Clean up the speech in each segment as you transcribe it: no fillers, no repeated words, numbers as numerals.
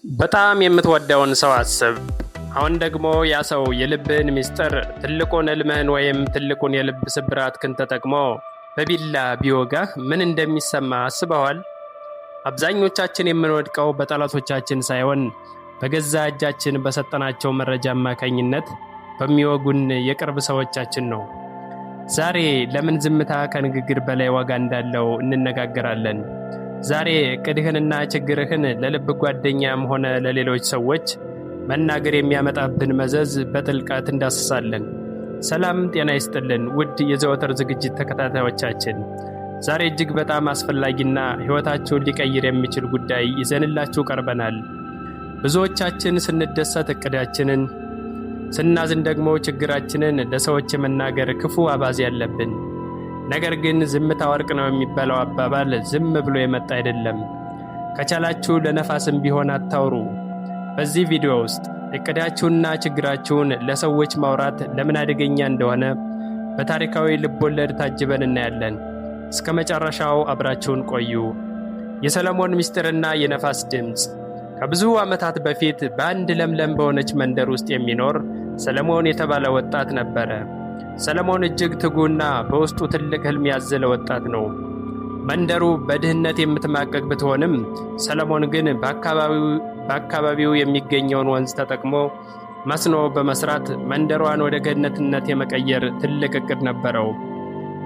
በጣም የምትወደውን ሰው አስብ። አሁን ደግሞ ያ ሰው የልብህን ምስጢር፣ ትልቁን ሕልምህን ወይም ትልቁን የልብ ስብራትህን ተጠቅሞ በቢላ ቢወጋህ ምን እንደሚሰማህ አስበኸዋል? አብዛኞቻችን የምንወድቀው በጠላቶቻችን ሳይሆን በገዛ እጃችን በሰጠናቸው መረጃ አማካኝነት በሚወጉን የቅርብ ሰዎቻችን ነው። ዛሬ ለምን ዝምታ ከንግግር በላይ ዋጋ እንዳለው እንነጋገራለን። ዛሬ እቅድህንና ችግርህን ለልብ ጓደኛም ሆነ ለሌሎች ሰዎች መናገር የሚያመጣብን መዘዝ በጥልቀት እንዳስሳለን። ሰላም ጤና ይስጥልን ውድ የዘወትር ዝግጅት ተከታታዮቻችን፣ ዛሬ እጅግ በጣም አስፈላጊና ሕይወታችሁን ሊቀይር የሚችል ጉዳይ ይዘንላችሁ ቀርበናል። ብዙዎቻችን ስንደሰት እቅዳችንን፣ ስናዝን ደግሞ ችግራችንን ለሰዎች የመናገር ክፉ አባዜ ያለብን። ነገር ግን ዝምታ ወርቅ ነው የሚባለው አባባል ዝም ብሎ የመጣ አይደለም። ከቻላችሁ ለነፋስም ቢሆን አታውሩ። በዚህ ቪዲዮ ውስጥ እቅዳችሁንና ችግራችሁን ለሰዎች ማውራት ለምን አደገኛ እንደሆነ በታሪካዊ ልቦለድ ታጅበን እናያለን። እስከ መጨረሻው አብራችሁን ቆዩ። የሰለሞን ምስጢርና የነፋስ ድምፅ። ከብዙ ዓመታት በፊት በአንድ ለምለም በሆነች መንደር ውስጥ የሚኖር ሰለሞን የተባለ ወጣት ነበረ። ሰለሞን እጅግ ትጉና በውስጡ ትልቅ ሕልም ያዘለ ወጣት ነው። መንደሩ በድህነት የምትማቀቅ ብትሆንም ሰለሞን ግን በአካባቢው የሚገኘውን ወንዝ ተጠቅሞ መስኖ በመስራት መንደሯን ወደ ገነትነት የመቀየር ትልቅ እቅድ ነበረው።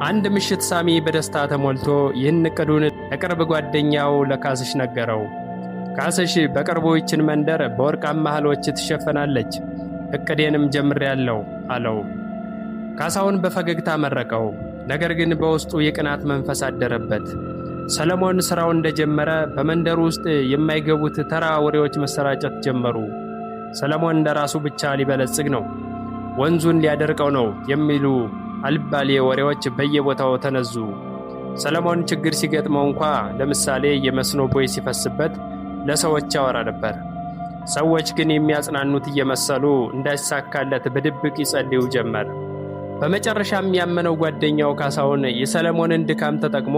አንድ ምሽት ሳሚ በደስታ ተሞልቶ ይህን እቅዱን ለቅርብ ጓደኛው ለካስሽ ነገረው። "ካስሽ፣ በቅርቡ ይችን መንደር በወርቃማ እህሎች ትሸፈናለች፣ እቅዴንም ጀምሬያለሁ" አለው። ካሳሁን በፈገግታ መረቀው። ነገር ግን በውስጡ የቅናት መንፈስ አደረበት። ሰለሞን ሥራውን እንደጀመረ በመንደሩ ውስጥ የማይገቡት ተራ ወሬዎች መሰራጨት ጀመሩ። ሰለሞን ለራሱ ብቻ ሊበለጽግ ነው፣ ወንዙን ሊያደርቀው ነው የሚሉ አልባሌ ወሬዎች በየቦታው ተነዙ። ሰለሞን ችግር ሲገጥመው እንኳ፣ ለምሳሌ የመስኖ ቦይ ሲፈስበት፣ ለሰዎች ያወራ ነበር። ሰዎች ግን የሚያጽናኑት እየመሰሉ እንዳይሳካለት በድብቅ ይጸልዩ ጀመር። በመጨረሻም ያመነው ጓደኛው ካሳሁን የሰለሞንን ድካም ተጠቅሞ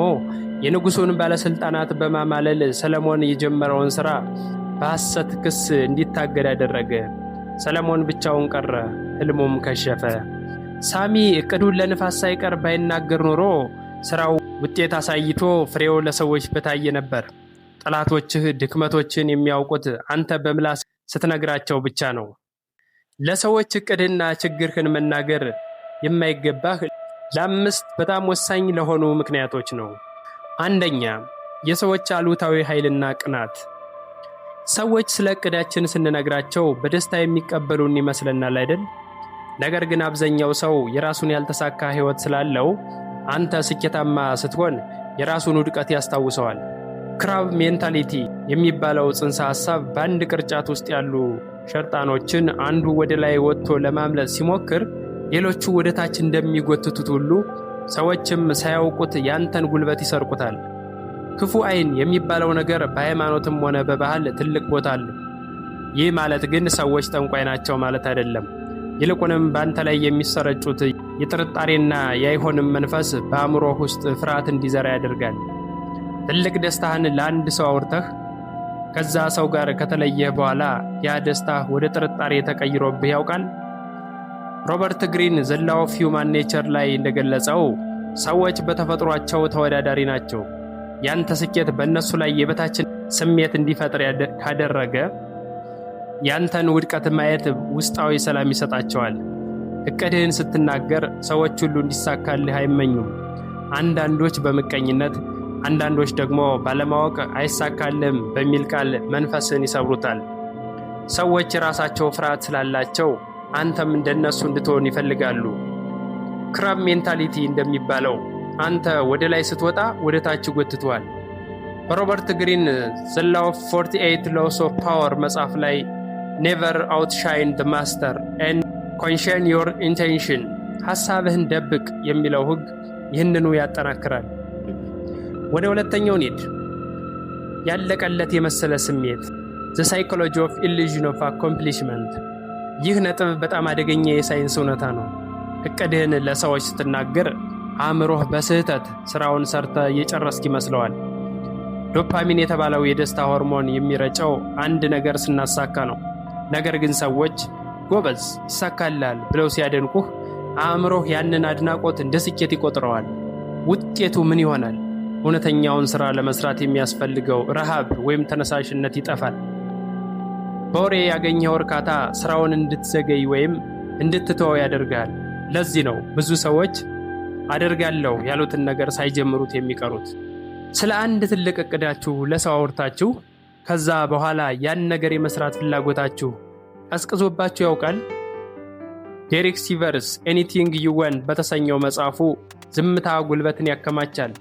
የንጉሡን ባለሥልጣናት በማማለል ሰለሞን የጀመረውን ሥራ በሐሰት ክስ እንዲታገድ አደረገ። ሰለሞን ብቻውን ቀረ፣ ሕልሙም ከሸፈ። ሳሚ እቅዱን ለንፋስ ሳይቀር ባይናገር ኖሮ ሥራው ውጤት አሳይቶ ፍሬው ለሰዎች በታየ ነበር። ጠላቶችህ ድክመቶችህን የሚያውቁት አንተ በምላስ ስትነግራቸው ብቻ ነው። ለሰዎች እቅድህንና ችግርህን መናገር የማይገባህ ለአምስት በጣም ወሳኝ ለሆኑ ምክንያቶች ነው። አንደኛ፣ የሰዎች አሉታዊ ኃይልና ቅናት። ሰዎች ስለ እቅዳችን ስንነግራቸው በደስታ የሚቀበሉን ይመስለናል አይደል? ነገር ግን አብዛኛው ሰው የራሱን ያልተሳካ ሕይወት ስላለው አንተ ስኬታማ ስትሆን የራሱን ውድቀት ያስታውሰዋል። Crab mentality የሚባለው ጽንሰ ሐሳብ በአንድ ቅርጫት ውስጥ ያሉ ሸርጣኖችን አንዱ ወደ ላይ ወጥቶ ለማምለጥ ሲሞክር ሌሎቹ ወደ ታች እንደሚጎትቱት ሁሉ ሰዎችም ሳያውቁት ያንተን ጉልበት ይሰርቁታል። ክፉ ዓይን የሚባለው ነገር በሃይማኖትም ሆነ በባህል ትልቅ ቦታ አለው። ይህ ማለት ግን ሰዎች ጠንቋይ ናቸው ማለት አይደለም። ይልቁንም በአንተ ላይ የሚሰረጩት የጥርጣሬና የአይሆንም መንፈስ በአእምሮህ ውስጥ ፍርሃት እንዲዘራ ያደርጋል። ትልቅ ደስታህን ለአንድ ሰው አውርተህ ከዛ ሰው ጋር ከተለየህ በኋላ ያ ደስታህ ወደ ጥርጣሬ ተቀይሮብህ ያውቃል? ሮበርት ግሪን The Law of Human Nature ላይ እንደገለጸው ሰዎች በተፈጥሯቸው ተወዳዳሪ ናቸው። ያንተ ስኬት በእነሱ ላይ የበታችነት ስሜት እንዲፈጥር ካደረገ ያንተን ውድቀት ማየት ውስጣዊ ሰላም ይሰጣቸዋል። እቅድህን ስትናገር ሰዎች ሁሉ እንዲሳካልህ አይመኙም። አንዳንዶች በምቀኝነት፣ አንዳንዶች ደግሞ ባለማወቅ አይሳካልህም በሚል ቃል መንፈስህን ይሰብሩታል። ሰዎች የራሳቸው ፍርሃት ስላላቸው አንተም እንደነሱ እንድትሆን ይፈልጋሉ። Crab mentality እንደሚባለው አንተ ወደ ላይ ስትወጣ ወደ ታች ይጎትቱሃል። በሮበርት ግሪን The Law of 48 Laws of Power መጽሐፍ ላይ "Never outshine the master and caution your intention" ሐሳብህን ደብቅ የሚለው ሕግ ይህንኑ ያጠናክራል። ወደ ሁለተኛው እንሂድ። ያለቀለት የመሰለ ስሜት፣ the psychology of illusion of accomplishment። ይህ ነጥብ በጣም አደገኛ የሳይንስ እውነታ ነው። እቅድህን ለሰዎች ስትናገር አእምሮህ በስህተት ስራውን ሰርተህ የጨረስክ ይመስለዋል። ዶፓሚን የተባለው የደስታ ሆርሞን የሚረጨው አንድ ነገር ስናሳካ ነው። ነገር ግን ሰዎች "ጎበዝ፣ ይሳካልሃል" ብለው ሲያደንቁህ አእምሮህ ያንን አድናቆት እንደ ስኬት ይቆጥረዋል። ውጤቱ ምን ይሆናል? እውነተኛውን ሥራ ለመስራት የሚያስፈልገው ረሃብ ወይም ተነሳሽነት ይጠፋል። በወሬ ያገኘኸው እርካታ ስራውን እንድትዘገይ ወይም እንድትተወው ያደርግሃል። ለዚህ ነው ብዙ ሰዎች አደርጋለሁ ያሉትን ነገር ሳይጀምሩት የሚቀሩት። ስለ አንድ ትልቅ እቅዳችሁ ለሰው አውርታችሁ ከዛ በኋላ ያን ነገር የመስራት ፍላጎታችሁ ቀዝቅዞባችሁ ያውቃል? ዴሪክ ሲቨርስ "Anything You Want" በተሰኘው መጽሐፉ "ዝምታ ጉልበትን ያከማቻል፣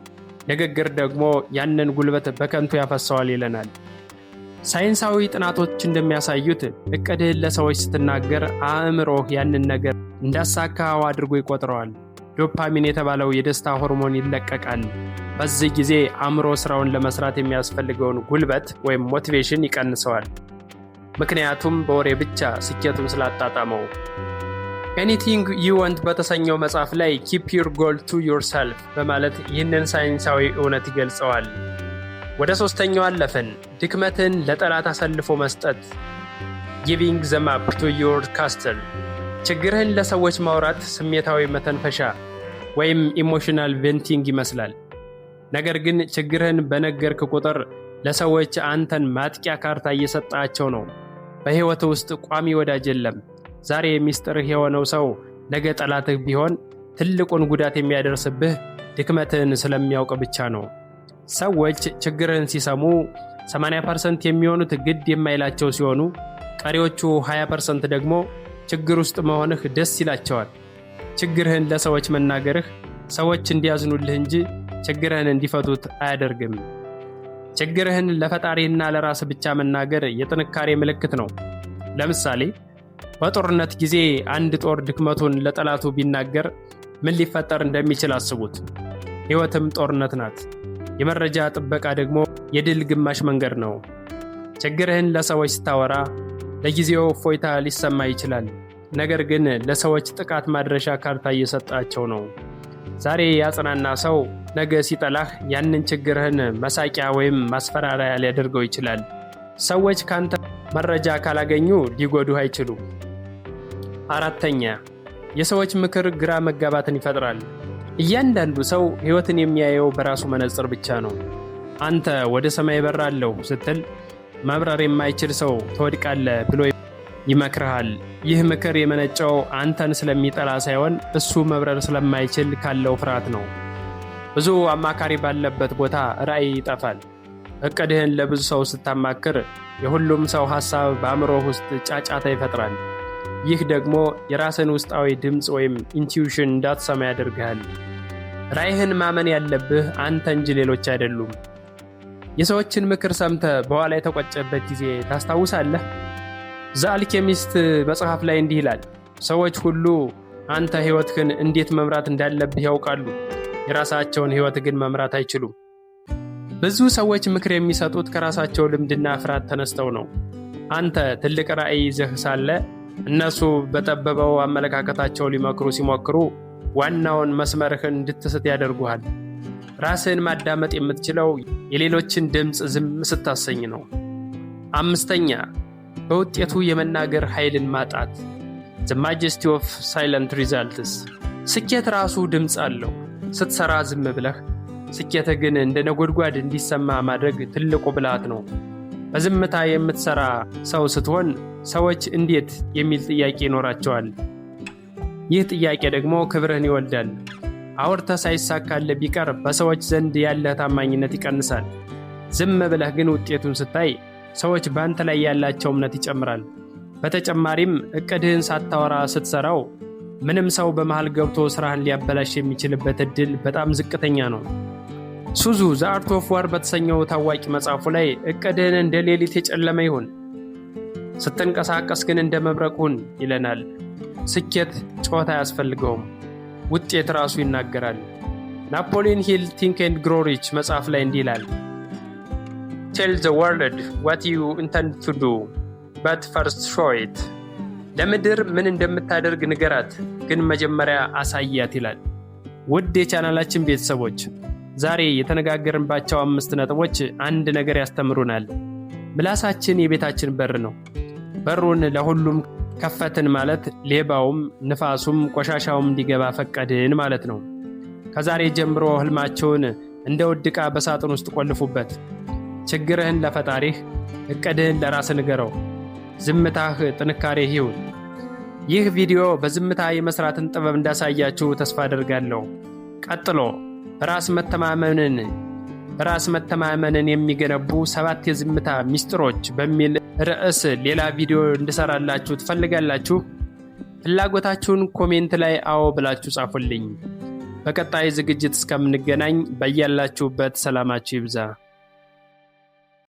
ንግግር ደግሞ ያንን ጉልበት በከንቱ ያፈሰዋል" ይለናል። ሳይንሳዊ ጥናቶች እንደሚያሳዩት እቅድህን ለሰዎች ስትናገር አእምሮህ ያንን ነገር እንዳሳካኸው አድርጎ ይቆጥረዋል። ዶፓሚን የተባለው የደስታ ሆርሞን ይለቀቃል። በዚህ ጊዜ አእምሮ ስራውን ለመስራት የሚያስፈልገውን ጉልበት ወይም motivation ይቀንሰዋል። ምክንያቱም በወሬ ብቻ ስኬቱን ስላጣጣመው። "Anything You Want" በተሰኘው መጽሐፍ ላይ "Keep your goal to yourself" በማለት ይህንን ሳይንሳዊ እውነት ይገልጸዋል። ወደ ሶስተኛው አለፍን። ድክመትን ለጠላት አሳልፎ መስጠት፣ giving the map to your castle። ችግርህን ለሰዎች ማውራት ስሜታዊ መተንፈሻ ወይም emotional venting ይመስላል። ነገር ግን ችግርህን በነገርክ ቁጥር ለሰዎች አንተን ማጥቂያ ካርታ እየሰጠሃቸው ነው። በሕይወትህ ውስጥ ቋሚ ወዳጅ የለም። ዛሬ ሚስጥርህ የሆነው ሰው ነገ ጠላትህ ቢሆን ትልቁን ጉዳት የሚያደርስብህ ድክመትህን ስለሚያውቅ ብቻ ነው። ሰዎች ችግርህን ሲሰሙ 80% የሚሆኑት ግድ የማይላቸው ሲሆኑ፣ ቀሪዎቹ 20% ደግሞ ችግር ውስጥ መሆንህ ደስ ይላቸዋል። ችግርህን ለሰዎች መናገርህ ሰዎች እንዲያዝኑልህ እንጂ ችግርህን እንዲፈቱት አያደርግም። ችግርህን ለፈጣሪና ለራስህ ብቻ መናገር የጥንካሬ ምልክት ነው። ለምሳሌ በጦርነት ጊዜ አንድ ጦር ድክመቱን ለጠላቱ ቢናገር ምን ሊፈጠር እንደሚችል አስቡት። ሕይወትም ጦርነት ናት። የመረጃ ጥበቃ ደግሞ የድል ግማሽ መንገድ ነው። ችግርህን ለሰዎች ስታወራ ለጊዜው እፎይታ ሊሰማህ ይችላል። ነገር ግን ለሰዎች ጥቃት ማድረሻ ካርታ እየሰጠሃቸው ነው። ዛሬ ያጽናናህ ሰው ነገ ሲጠላህ ያንን ችግርህን መሳቂያ ወይም ማስፈራሪያ ሊያደርገው ይችላል። ሰዎች ካንተ መረጃ ካላገኙ ሊጎዱህ አይችሉም። አራተኛ፣ የሰዎች ምክር ግራ መጋባትን ይፈጥራል። እያንዳንዱ ሰው ሕይወትን የሚያየው በራሱ መነጽር ብቻ ነው። አንተ ወደ ሰማይ እበራለሁ ስትል መብረር የማይችል ሰው ትወድቃለህ ብሎ ይመክርሃል። ይህ ምክር የመነጨው አንተን ስለሚጠላ ሳይሆን እሱ መብረር ስለማይችል ካለው ፍርሃት ነው። ብዙ አማካሪ ባለበት ቦታ ራዕይ ይጠፋል። እቅድህን ለብዙ ሰው ስታማክር የሁሉም ሰው ሐሳብ በአእምሮህ ውስጥ ጫጫታ ይፈጥራል። ይህ ደግሞ የራስህን ውስጣዊ ድምፅ ወይም intuition እንዳትሰማ ያደርግሃል። ራዕይህን ማመን ያለብህ አንተ እንጂ ሌሎች አይደሉም። የሰዎችን ምክር ሰምተህ በኋላ የተቆጨህበት ጊዜ ታስታውሳለህ? The Alchemist መጽሐፍ ላይ እንዲህ ይላል፣ "ሰዎች ሁሉ አንተ ሕይወትህን እንዴት መምራት እንዳለብህ ያውቃሉ፣ የራሳቸውን ሕይወት ግን መምራት አይችሉም።" ብዙ ሰዎች ምክር የሚሰጡት ከራሳቸው ልምድና ፍርሃት ተነስተው ነው። አንተ ትልቅ ራዕይ ይዘህ ሳለ እነሱ በጠበበው አመለካከታቸው ሊመክሩ ሲሞክሩ ዋናውን መስመርህን እንድትስት ያደርጉሃል። ራስህን ማዳመጥ የምትችለው የሌሎችን ድምፅ ዝም ስታሰኝ ነው። አምስተኛ፣ በውጤቱ የመናገር ኃይልን ማጣት፣ the majesty of silent results። ስኬት ራሱ ድምፅ አለው። ስትሰራ ዝም ብለህ ስኬትህ ግን እንደ ነጎድጓድ እንዲሰማ ማድረግ ትልቁ ብልሃት ነው። በዝምታ የምትሰራ ሰው ስትሆን ሰዎች "እንዴት?" የሚል ጥያቄ ይኖራቸዋል። ይህ ጥያቄ ደግሞ ክብርህን ይወልዳል። አውርተህ ሳይሳካልህ ቢቀር በሰዎች ዘንድ ያለህ ታማኝነት ይቀንሳል። ዝም ብለህ ግን ውጤቱን ስታይ ሰዎች በአንተ ላይ ያላቸው እምነት ይጨምራል። በተጨማሪም እቅድህን ሳታወራ ስትሰራው ምንም ሰው በመሃል ገብቶ ስራህን ሊያበላሽ የሚችልበት እድል በጣም ዝቅተኛ ነው። ሱንዙ "The Art of War" በተሰኘው ታዋቂ መጽሐፉ ላይ "እቅድህን እንደ ሌሊት የጨለመ ይሁን፣ ስትንቀሳቀስ ግን እንደ መብረቅ ሁን" ይለናል። ስኬት ጩኸት አያስፈልገውም፣ ውጤት ራሱ ይናገራል። ናፖሊዮን ሂል "Think and Grow Rich" መጽሐፍ ላይ እንዲህ ይላል፣ "Tell the world what you intend to do, but first show it።" ለምድር ምን እንደምታደርግ ንገራት፣ ግን መጀመሪያ አሳያት ይላል። ውድ የቻናላችን ቤተሰቦች ዛሬ የተነጋገርንባቸው 5 ነጥቦች አንድ ነገር ያስተምሩናል። ምላሳችን የቤታችን በር ነው። በሩን ለሁሉም ከፈትን ማለት ሌባውም፣ ንፋሱም፣ ቆሻሻውም እንዲገባ ፈቀድን ማለት ነው። ከዛሬ ጀምሮ ህልማቸውን እንደ ውድ ዕቃ በሳጥን ውስጥ ቆልፉበት። ችግርህን ለፈጣሪህ፣ እቅድህን ለራስህ ንገረው። ዝምታህ ጥንካሬህ ይሁን። ይህ ቪዲዮ በዝምታ የመስራትን ጥበብ እንዳሳያችሁ ተስፋ አደርጋለሁ። ቀጥሎ በራስ መተማመንን የሚገነቡ 7 የዝምታ ሚስጥሮች በሚል ርዕስ ሌላ ቪዲዮ እንድሰራላችሁ ትፈልጋላችሁ? ፍላጎታችሁን comment ላይ አዎ ብላችሁ ጻፉልኝ። በቀጣይ ዝግጅት እስከምንገናኝ በያላችሁበት ሰላማችሁ ይብዛ።